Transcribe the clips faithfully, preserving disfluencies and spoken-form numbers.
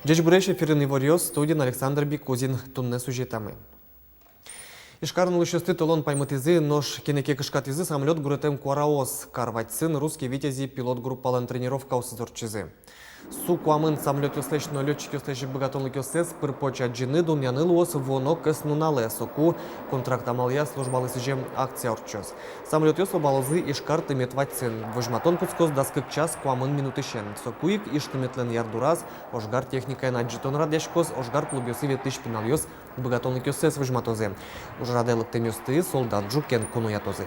Ӟечбуресь! Эфирын «Иворъёс», студиын Александр Бикузин. Туннэ сюжетамы. Ижкарын улӥсьёсты толон паймытӥзы, нош кинэ ке кышкатӥзы самолёт гуретэм куараос. Кар вадьсын «Русские витязи» пилот группалэн тренировкаосыз ортчизы. Су куамын самолётъёслэсь но лётчикъёслэсь быгатонлыкъёссэс пыр-поч адӟыны, дунъяны луоз вуоно кӧснуналэ. Соку контракт амалъя службалы сӥзем акция ортчоз. Самолётъёс лобалозы Ижкар тымет вадьсын. Возьматон кутскоз дас кык час куамын минутысен. Соку ик Иж тыметлэн ярдураз ожгар техникаен адӟытон радъяськоз, ожгар клубъёсы ветлӥсь пиналъёс быгатонлыкъёссэс возьматозы. Ужрадэ лыктэмъёсты солдат ӝукен куноятозы.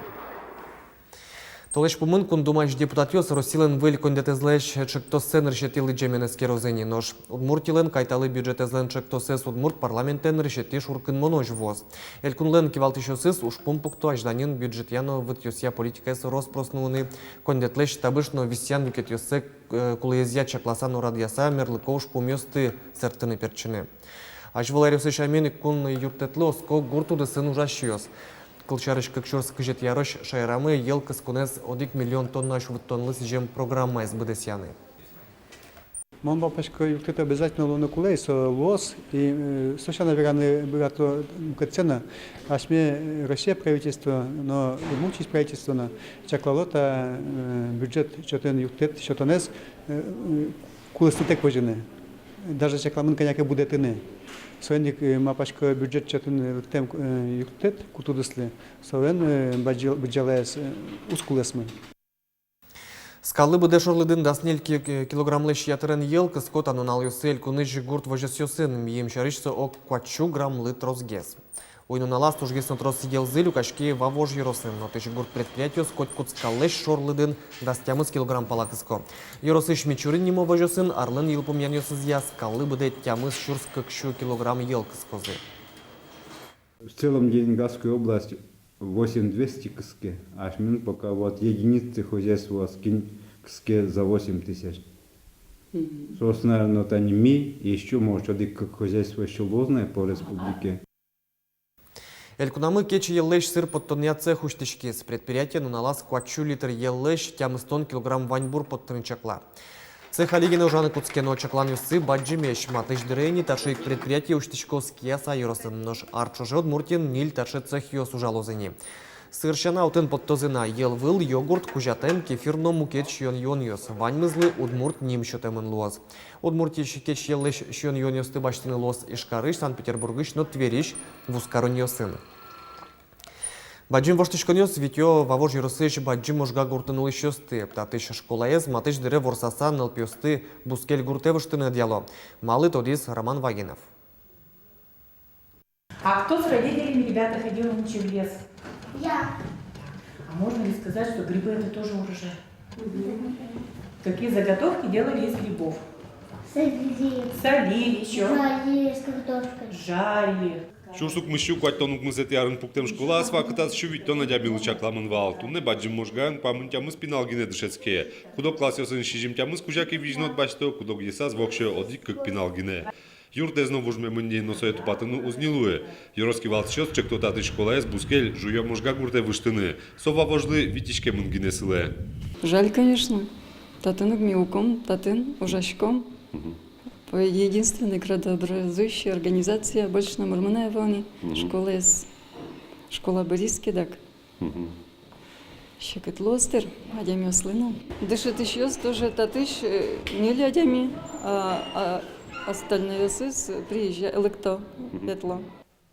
Толэзь пумын Кун Думаысь депутатъёс Россилэн выль коньдэтэзлэсь ӵектоссэ нырысетӥ лыдӟемен эскерозы ини. Нош Удмуртилэн кайталы бюджетэзлэн ӵектосэз удмурт парламентэ нырысетӥ шуркынмонозь вуоз. Элькунлэн кивалтӥсьёсыз ужпум пукто азьланьын бюджетъя но вытъёсъя политикаез рос-прос нуыны, коньдэтлэсь табыш но висъян люкетъёссэ, э, кулэезъя чакласа но радъяса, мерлыко ужпумъёсты сэрттыны-пертчыны. Азьвыл аръёсы сямен ик кун юрттэтлы оско гурт удысын ужасьёс. Кылсярысь, кык сюрс кызетӥ арозь шаерамы йӧл кысконэз одӥг миллион тоннаозь вуттонлы сӥзем программаез быдэсъяны. Мон малпасько, юрттэт обязательно луыны кулэ, со луоз, и, э, со сяна вераны быгато мукетсэ но. Асьме, э, Россия правительство но, Удмуртиысь правительство но чаклало та, э, бюджет чотын юрттэт сётонэз, э, э, кулэстэк возьыны. Даже чакламын кӧня ке будэтыны. Соин ик, э, малпасько, бюджет чотын, э, лыктэм, э, юрттэт гурт удыслы, солэн, э, бадӟал-, быдӟалаез, э, уз кулэсмы. Скаллы быдэ шорлыдын дас ньыль ки-, килограммлэсь ятырен йӧл кыско та нуналъёсы элькунысь гурт возёсъёсын. Мийым сярысь со ог куатьсю граммлы тросгес. Уй-нуналаз тужгес но трос йӧлзы люкаське Вавож ёросын. Отысь гурт предприятиос котькуд скаллэсь шорлыдын дас тямыс килограмм пала кыско. Ёросысь Мичурин нимо возёсын арлэн йылпумъянъёсызъя скаллы быдэ тямыс сюрс кык сю килограмм йӧл кыскозы. В целом Ленинградская область восемь двести кыске, асьмелэн пока вот единицы хозяйствоос кин кыске за восемь тысяч. Мгм. Соос, наверно, тани ми, и ещё, может, одӥг-кык хозяйство ещё луоз на по республике. Элькунамы кеч йӧллэсь сыр поттонъя цех усьтӥськиз. Предприятие нуналаз куатьсю литр йӧллэсь тямыстон килограмм ваньбур поттыны чакла. Цех али гинэ ужаны кутске, но чакланъёссы бадӟымесь. Матысь дыре ини таӵе ик предприятие усьтӥськоз Кияса ёросын, нош ар ӵоже Удмуртиын ньыль таӵе цехъёс ужалозы ини. Сыр сяна отын поттозы на йӧлвыл, йогурт, кузятэм, кефир но мукет сиён-юонъёс. Ваньмызлы удмурт ним сётэмын луоз. Удмуртиысь кеч йӧллэсь сиён-юонъёсты басьтыны луоз Ижкарысь, Санкт-Петербургысь но Тверьысь вузкаронъёсын. Бадӟым воштӥськонъёс витё Вавож ёросысь Бадӟым Можга гуртын улӥсьёсты. Татысь школаез матысь дыре ворсаса нылпиосты бускель гуртэ выжтыны ӧдъяло. Малы, тодӥз Роман Вагинов. А кто с родителями, ребята, ходил нынче в лес? Я. А можно ли сказать, что грибы — это тоже урожай? Мгм. Какие заготовки делали из грибов? Солили. Солили ещё. Жарили с картошкой. Жарили. Сюрс укмыссю куатьтон укмысэтӥ арын пуктэм школа ас вакытаз сю витьтон адямилы чакламын вал. Туннэ Бадӟым Можгаын куамын тямыс пинал гинэ дышетске. Куд-ог классъёсын сизьым тямыс кузя ке визьнод басьто, куд-огъёсаз воксё одӥг-кык пинал гинэ. Юртэз но вужмемын ни, но сое тупатыны уз ни луы. Ёрос кивалтӥсьёс ӵекто татысь школаез бускель Жуё-Можга гуртэ выжтыны. Со Вавожлы витиськемын гинэ сылэ. Жаль, конечно. Татын ук ми улӥськом, татын ужаськом. Мгм. По единственной градообразующей организации, больше номыр мынэ вал ни, мгм, школаез, школа быриз ке дак. Мгм. Секыт луоз тыр адямиослы но. Дышетӥсьёс тоже татысь, э, ньыль адями, а, а остальнойёсыз приезжа-, лыкто, мгм, ветло.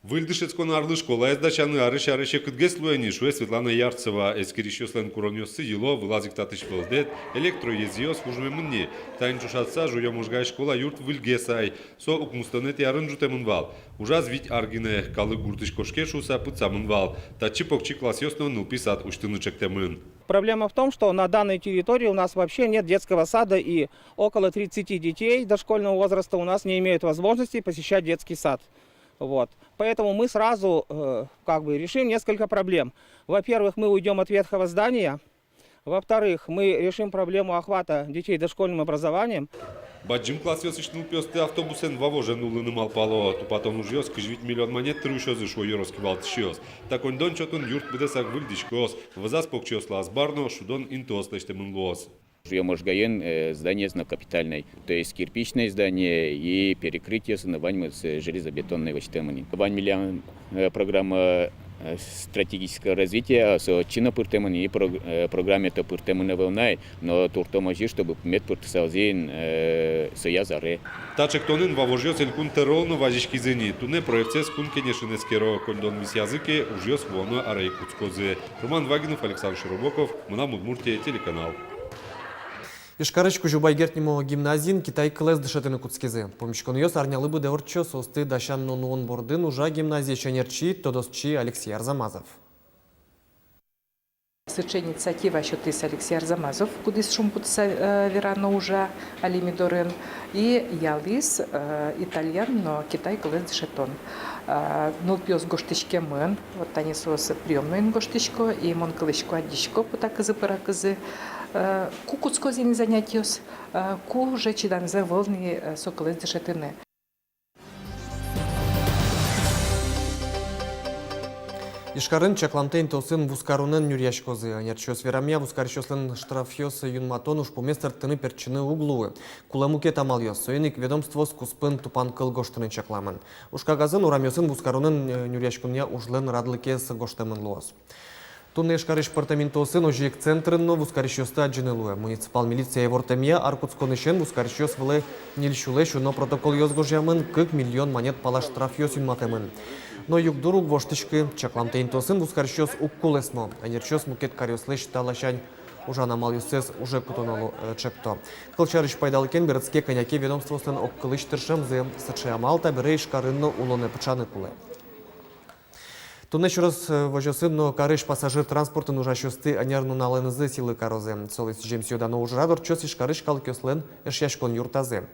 Выль дышетскон арлы школаез дасяны арысь аре секытгес луэ ни, шуэ Светлана Ярцева. Эскерисьёслэн куронъёссы йыло, вылаз ик татысь вӧлдэт, электроезъёс вужмемын ни. Таин ӵошатыса, Жуё-Можгаысь школа юрт выльгес ай. Со укмыстонэтӥ арын ӝутэмын вал. Ужаз вить ар гинэ. Калык гуртысь кошке шуыса пытсамын вал. Татчы покчи классъёс но нылпи сад усьтыны ӵектэмын. Проблема в том, что на данной территории у нас вообще нет детского сада, и около тридцати детей дошкольного возраста у нас не имеют возможности посещать детский сад. Вот. Поэтому мы сразу, э, как бы решим несколько проблем. Во-первых, мы уйдём от ветхого здания. Во-вторых, мы решим проблему охвата детей дошкольным образованием. Бадӟым классъёсысь нылпиосты автобусэн Вавоже нуллыны малпало. Тупатон ужъёс кызь вить миллион манет тыр усёзы, шуо ёрос кивалтӥсьёс. Та коньдон чотын юрт быдэсак выльдӥськоз. Вӧзаз покчиослы азбар но шудон интыос лэсьтэмын луоз. Ужъё Можгаын, э, зданиез но капитальной, то есть кирпичное здание и перекрытиез но ваньмыз, э, железобетонной лэсьтэмын ини. Вань милям, э, программа, э, стратегического развития, со отчы но пыртэмын ини, прог-, э, программае-то пыртэмын ӧвӧл на ай, но туртом озьы, чтобы мед пыртысалзы ини, э, сояз аре. Та ӵектонэн вавожъёс Элькун тӧролы но вазиськизы ини. Туннэ проектсэс Кун Кенешын эскеро, коньдон висъязы ке, ужъёс вуоно аре ик кутскозы. Роман Вагинов, Александр Широбоков, «Мынам Удмуртие» телеканал. Ижкарысь Кузебай Герд нимо гимназиын китай кылэз дышетыны кутскизы. Пумиськонъёс арнялы быдэ ортчо. Соосты дасян но нуон бордын ужа гимназиысь ӧнерчи, тодосчи Алексей Арзамазов. Сыӵе инициатива сётӥз Алексей Арзамазов, кудӥз шумпотыса, э, верано, ужа али ми дорын. И ялӥз, э, итальян но китай кылэз дышетон. Э, нылпиос гожтӥськемын, вот тани соос приёмнойын гожтӥсько, и мон кылӥсько, адӟисько потакызы, пыракызы. Э, ку кутскозы ини занятиос, э, ку уже чиданзы ӧвӧл ни, э, со кылэз дышетыны. Ижкарын чакламтэ интыосын вузкаронэн нюръяськозы. Ӧнерчиос верамъя, вузкарисьёслэн штрафъёс юнматон ужпумез сэрттыны-пертчыны уг луы. Кулэ мукет амалъёс. Соин ик ведомствоос куспын тупан кыл гожтыны чакламын. Ужкагазын урамъёсын вузкаронэн, э, нюръяськонъя ужлэн радлыкез гожтэмын луоз. Туннэ Ижкарысь пӧртэм интыосын, озьы ик центрын но вузкарисьёсты адӟыны луэ. Муниципал милиция ивортэмъя, ар кутсконысен вузкарисьёс вылэ ньыль сюлэсь уно протоколъёс гожъямын, кык миллион манет пала штрафъёс юнматэмын. Но югдур уг воштӥськы. Чакламтэ интыосын вузкарисьёс уг кулэсмо. Ӧнерчиос мукет каръёслэсь та ласянь ужан амалъёссэс уже кутоно лу-, э, чекто. Кылсярысь, пайдалыкен берытске кӧня ке ведомствоослэн огкылысь тыршемзы. Сыӵе амал табере Ижкарын но улонэ пыӵаны кулэ. Туннэ сюрес, э, возёсын но карысь пассажир транспортын ужасьёсты ӧнер нуналэнызы сӥлы карозы. Солы сӥзем сӥё-дано ужрад ортчоз Ижкарысь калыкъёслэн Эшъяськон юртазы.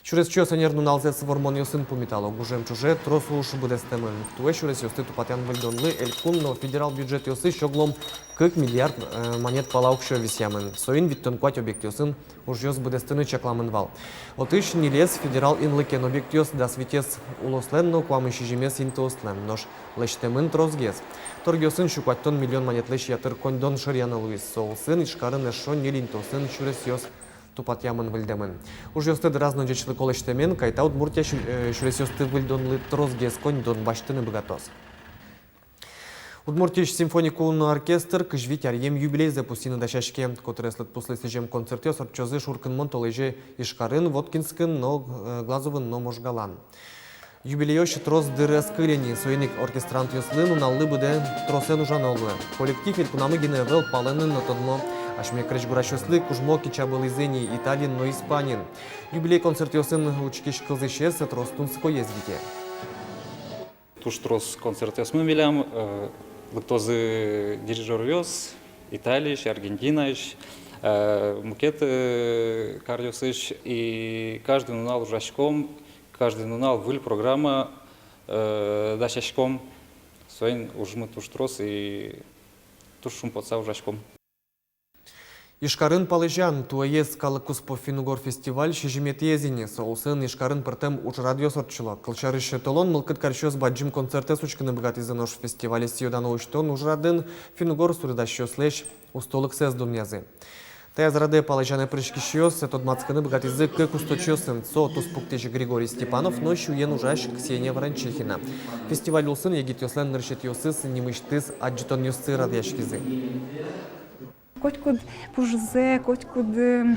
Сюресчиос ӧнер нуналзэс вормонъёсын пумитало. Гужем ӵоже трос уж быдэстэмын. Туэ сюресъёсты тупатъян-выльдонлы элькун но федерал бюджетъёсысь оглом кык миллиард, э, манет пала уксё висъямын. Соин витьтон куать объектъёсын ужъёс быдэстыны чакламын вал. Отысь ньылез федерал инлыкен объектъёс, дас витез улослэн но куамын сизьымез интыослэн. Нош лэсьтэмын тросгес. Торгъёсын сю куатьтон миллион манетлэсь ятыр коньдон шыръяны луиз. Со улсын Ижкарын эшшо ньыль интыосын сюресъёс тупатъямын-выльдэмын. Ужъёсты дыраз но ӟечлыко лэсьтэмен, кайта Удмуртия сю-, э, сюресъёсты выльдонлы тросгес коньдон басьтыны быгатоз. Удмуртиысь симфоник кун оркестр кызь вить аръем юбилейзэ пусйыны дасяське. Котырес лыдпуслы сӥзем концертъёс ортчозы шуркынмон толэзе Ижкарын, Воткинскын но, э, Глазовын но Можгалан. Юбилейозь трос дыр ӧз кыле ни, соин ик оркестрантъёслы нуналлы быдэ тросэн ужано луэ. Коллектив элькунамы гинэ ӧвӧл, палэнын но тодмо. Асьме крезьгурасьёслы кужмо кичабылӥзы ни Италиын но Испаниын. Юбилей концертъёсын учкись кылзӥсез трос тунсыкоез вите. Туж трос концертъёсмы милям, э, лыктозы дирижёръёс Италиысь, Аргентинаысь, э, мукет, э, каръёсысь, и каждый нунал ужаськом, каждый нунал выль программа, э, дасяськом. Соин ужмы туж трос и туж шумпотыса ужаськом. Ижкарын палэзян. Туэез калык куспо финн-угор фестиваль сизьыметӥез ини. Со улсын Ижкарын пӧртэм ужрадъёс ортчыло. Кылсярысь, толон мылкыд карисьёс бадӟым концертэз учкыны быгатӥзы, нош фестивале сӥё-дано усьтон ужрадын финн-угор суредасьёслэсь устолыксэс дунъязы. Таяз радэ палэзянэ пыриськисьёс тодматскыны быгатӥзы кык усточиосын: со туспуктӥсь Григорий Степанов но сюен ужась Ксения Ворончихина. Фестиваль улсын егитъёслэн нырысетӥосыз нимысьтыз адӟытонъёссы радъяськизы. Котькуд пужызэ, котькуд, э,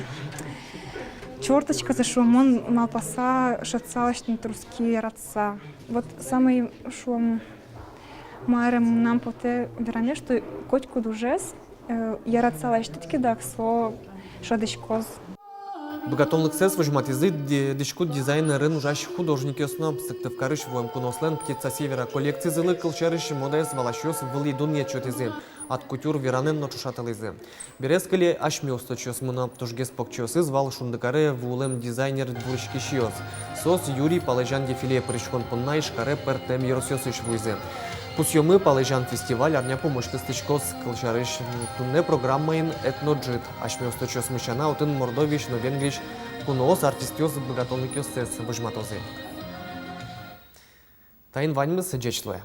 чёрточказэ, шуом, мон малпаса шедьтыса лэсьтыны, трос ке яратыса. Вот самый, шуом, мар мынам потэ вераме, что котькуд ужез, э, яратыса лэсьтӥд ке, дак со шӧдӥськоз. Быгатонлыксэс возьматӥзы ди-, дӥськут дизайнерын ужась художникъёс но. Сыктывкарысь вуэм куноослэн «Птица севера» коллекцизылы, кылсярысь, модаез валасьёс вылӥ дунъет сётӥзы, арт-кутюр веранэн но ӵошатылӥзы. Бере ӧз кыле асьме усточиосмы но. Тужгес покчиосыз вал «Шундыкаре» вуылэм дизайнер вуриськисьёс. Соос юри палэзян дефилее пыриськон понна Ижкаре пӧртэм ёросъёсысь вуизы. Пусъёмы, палэзян фестиваль арня пумозь кыстӥськоз. Кылсярысь, туннэ программаын этноджыт. Асьме усточиосмы сяна, отын Мордовиысь но Венгриысь куноос артистъёс быгатонлыкъёссэс возьматозы. Таин ваньмыз. Ӟеч луэ.